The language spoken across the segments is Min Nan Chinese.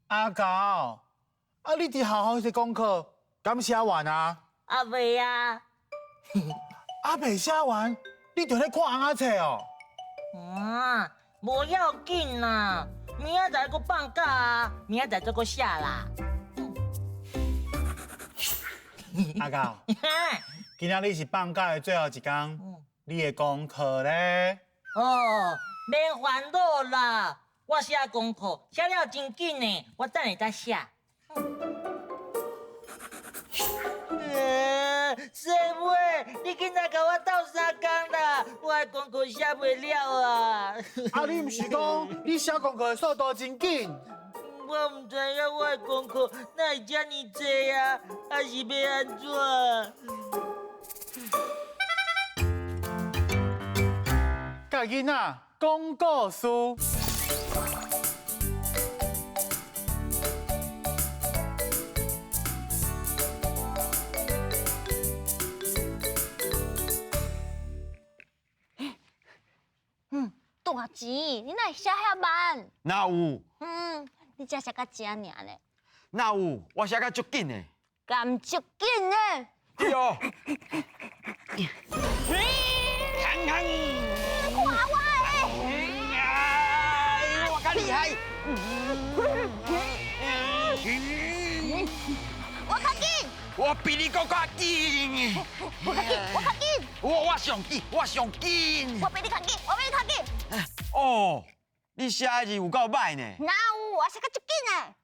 阿狗，啊你佇學校的功課敢寫完啊？啊未啊。啊未寫完，你就咧看尪仔冊哦？啊，無要緊啦，明仔載閣放假啊，明仔載再閣寫啦。阿狗，今仔日是放假的最後一工，你的功課咧？哦，免煩惱啦，我寫功課寫了真緊呢，我等下才寫。師妹，你緊來共我鬥相共啦！我的功課寫袂了啊！啊，你毋是講你寫功課的速度真緊？我毋知影我的功課哪會遮爾濟啊！啊是欲按怎？佮囡仔講故事。嗯，大錢，你哪會寫遐慢？哪有？嗯，你才寫到遮爾呢。哪有？我寫甲足緊的。敢足緊的？對哦。看我的！哎，我較厲害。我較緊。我比你閣較緊。我較緊，我較緊。我上緊，我上緊。我比你較緊，我比你較緊。哦，你寫的字有夠歹呢。哪有？我寫甲足緊的。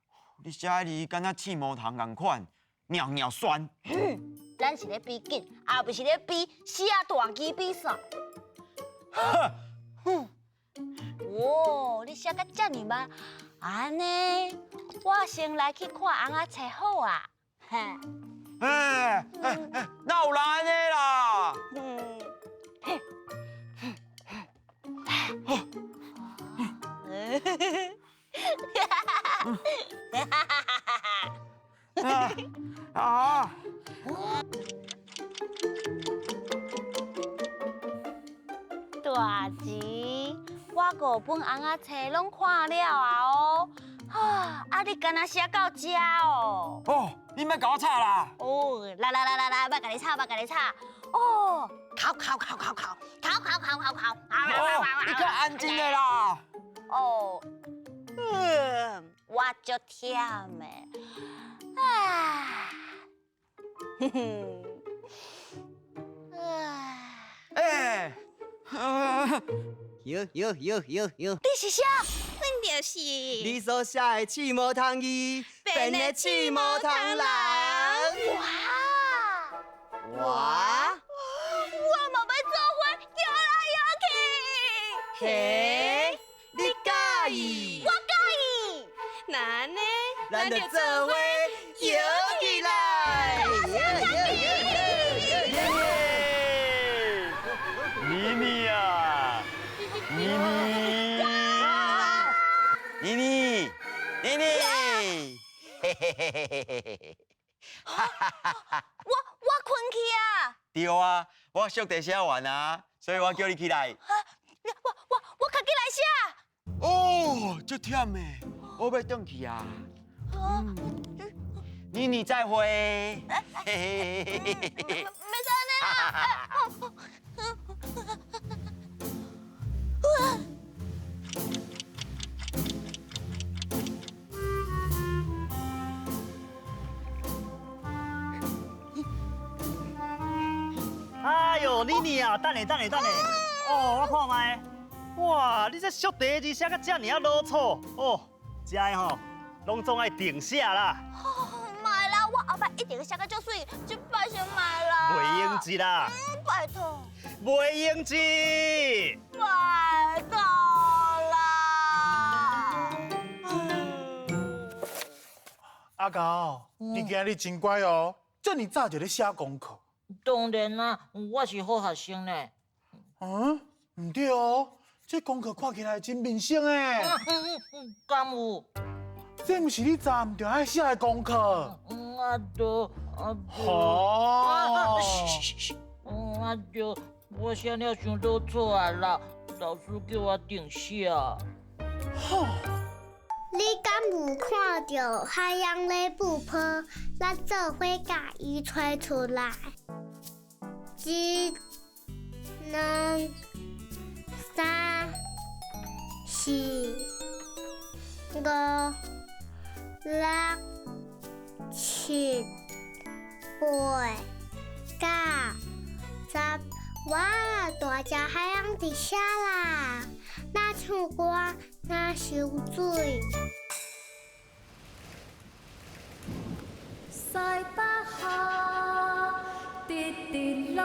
你寫的字敢若刺毛蟲仝款，尿尿酸。咱是咧比緊，也毋是咧比寫大字比賽。哼！哇，你寫甲遮爾慢，按呢，我先來去看尪仔冊好啊。哎哎哎，哪有人按呢啦？啊！大姊，我五本尪仔冊攏看了啊哦，啊，啊你敢若寫到遮哦？哦，你莫共我吵啦！哦，來來來來來，莫共你吵，莫共你吵。哦，哭哭哭哭哭，哭哭哭哭哭。哦，你較安靜的啦。哦，嗯，我足忝的，啊，哼哼，啊，欸。哟哟哟哟哟！你是啥？阮就是你所寫的刺毛蟲字，變的刺毛蟲人。哇！哇！我嘛欲做伙搖來搖去。嘿，你佮意？我佮意。那按呢？咱就做伙搖起來。妮妮啊，妮妮，妮妮，妮妮，嘿嘿嘿嘿嘿嘿嘿，哈哈哈哈！我睏去啊！對啊，我速度寫完啊，所以我叫你起來。我較緊來寫。哦，足忝的，我欲轉去啊。妮妮再會。嘿嘿嘿嘿嘿嘿。袂使按呢啦。哎呦，妮妮啊，等下等下等下，哦，我看覓，哇，你這速度字寫甲遮爾仔老草，哦，這个吼，攏總愛重寫啦。莫啦，我後擺一定寫甲足媠，這擺先莫啦。袂用這啦。拜託。袂用這。拜託啦。阿狗，你今日真乖哦，這麼早就咧寫功課。當然啦，我是好學生呢。嗯，毋對哦，這功課看起來真面生欸。敢有？這毋是你昨昏著愛寫的功課。啊對，啊對。哦。啊對，我寫了傷多錯啊啦，老師叫我重寫。吼。你敢有看著海洋咧布泡？咱做伙共伊揣出来。一、两、三、四、五、六、七、八、九、十。哇，大隻海洋佇遮啦！若唱歌，若游水。西北雨，直直落。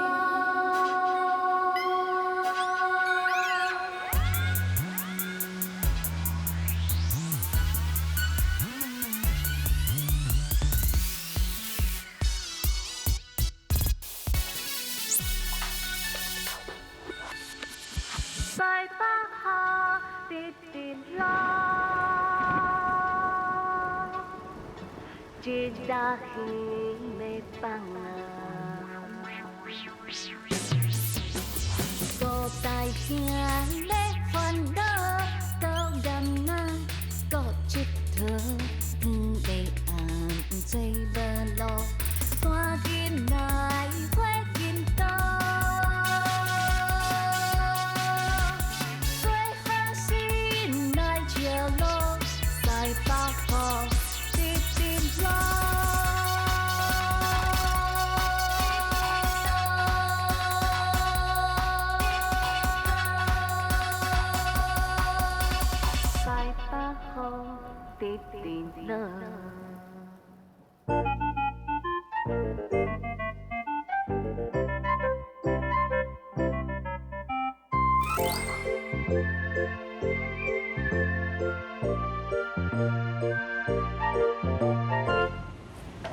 西北雨，直直落。一落耳的放啊，五大兄咧烦恼，阁严仔，阁佚佗，天咧暗做无路，赶紧来回印度。过好心来笑路，西北雨，直直落。西北雨，直直落。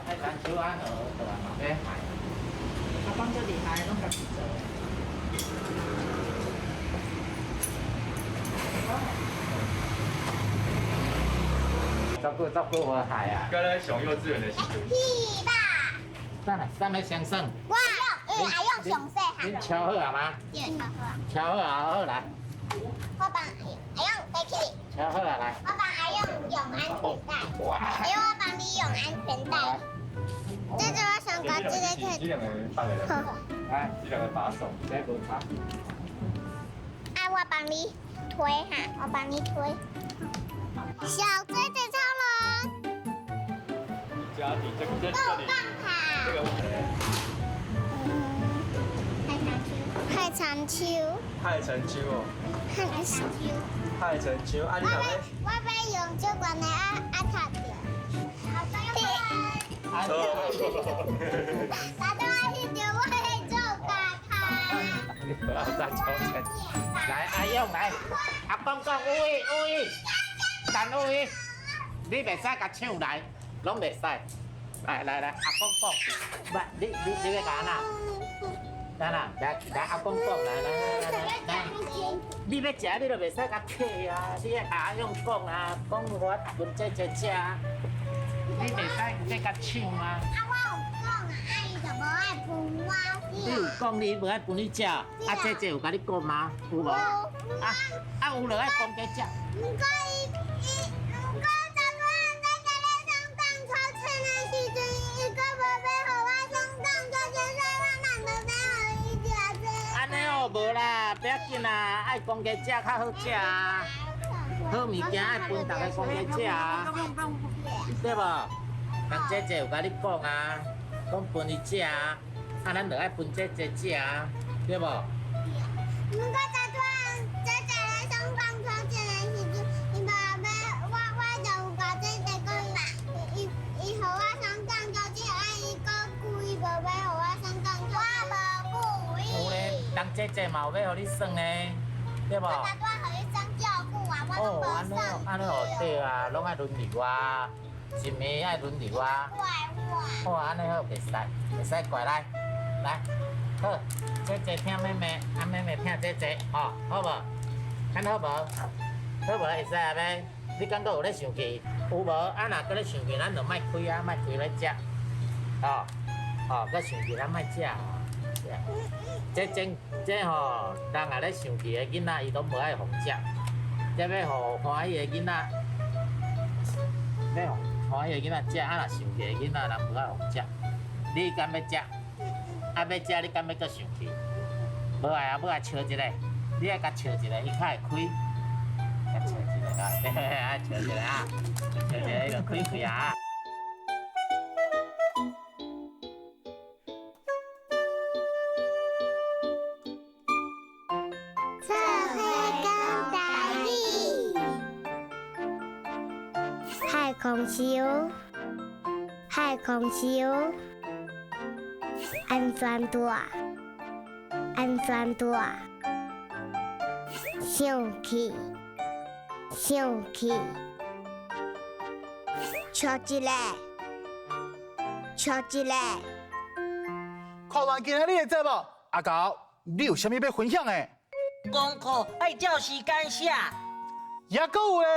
爱咱手安学，就嘛要害。阿公足厉害，攏家己做。照顾照顾我害啊！刚才上幼稚园的时阵。屁吧！等下，啥物先生？我阿勇上细汉。恁敲好啊吗？对，敲好啊。敲好啊，好来。我帮阿勇背起。敲好啊，来。我帮阿勇用安全带。阿勇，我帮你用安全带。这是我上高这个这两个放的。好。来，这两个把手。这无差。啊，我帮你推哈，我帮你推。小锥子超人。家庭这个这棒棒糖。这个。海长秋。海长秋哦。海长秋。海长秋，啊你若要？我要用这罐的啊啊读著。好。打电话去叫我去做家卡。来，阿勇来，阿公讲有伊有伊，陈有伊，你袂使共抢来，攏袂使。来来来，阿公讲，来，你欲共按怎？来啦，来来，阿公讲，来来来来来，你欲食，你就袂使共客啊！你爱共阿勇讲啊，讲我分姐姐食，你袂使欲共抢啊！啊，我有讲啊，啊伊就无爱分我。你有讲你无爱分你食，啊姐姐有共你讲吗？有无？啊啊有就爱讲加食。毋过伊伊毋过当初在家咧上荡秋千的时阵，伊阁无欲予我上荡秋千，所以我嘛无欲予伊食这。按呢哦，无啦，不要紧啦，爱讲加食较好食啊。好物件爱分逐个讲加食啊，对无？人姐姐有共你讲啊，讲分伊食啊，啊咱就爱分姐姐食啊，对无？毋过昨昏姐姐咧上荡秋千的时阵，伊无欲我，我就有共姐姐讲伊，伊伊予我上荡秋千，啊伊阁故意无欲予我上荡秋千。我无故意。有咧，人姐姐嘛有欲予你耍呢，对无？我拄仔予伊耍照顾啊，我拢无哦，按呢耍。按呢哦对啊，攏爱轮流啊，一暝爱轮流啊。怪我。好，按呢好，袂使，袂使怪来，来，好，姐姐听妹妹，啊妹妹听姐姐，吼，好无？按好无？好无？会使啊欲？你敢阁有咧生气？有无？啊若阁咧生气，咱就莫开啊，莫开来食，吼，吼，阁生气咱莫食哦。这真这吼，人若咧生气的囡仔，伊拢无爱予食，这欲予欢喜的囡仔，欲予彼个囡仔食，啊若生气的囡仔人無愛予食，你敢欲食？啊欲食你敢欲閣生氣？無愛啊，無愛笑一下，你愛共笑一下，伊較會開。共笑一下啊，對，愛笑一下啊，笑一下伊就開開啊。做伙講台語，太空球，太空球，安全帶，安全帶，生氣，生氣，笑一下，笑一下。看完今仔日的節目，阿猴，你有啥物欲分享的？功課愛照時間寫。抑閣有咧？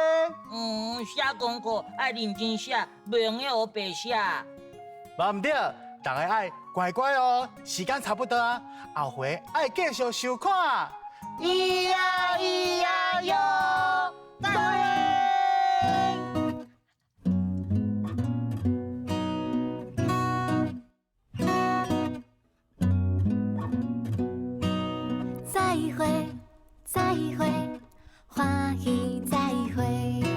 嗯，寫功課愛認真寫，袂用得烏白寫。無毋對，逐家愛乖乖哦。時間差不多啊，後回愛繼續收看。咿呀咿呀喲，再會。再會，再會，歡喜再會。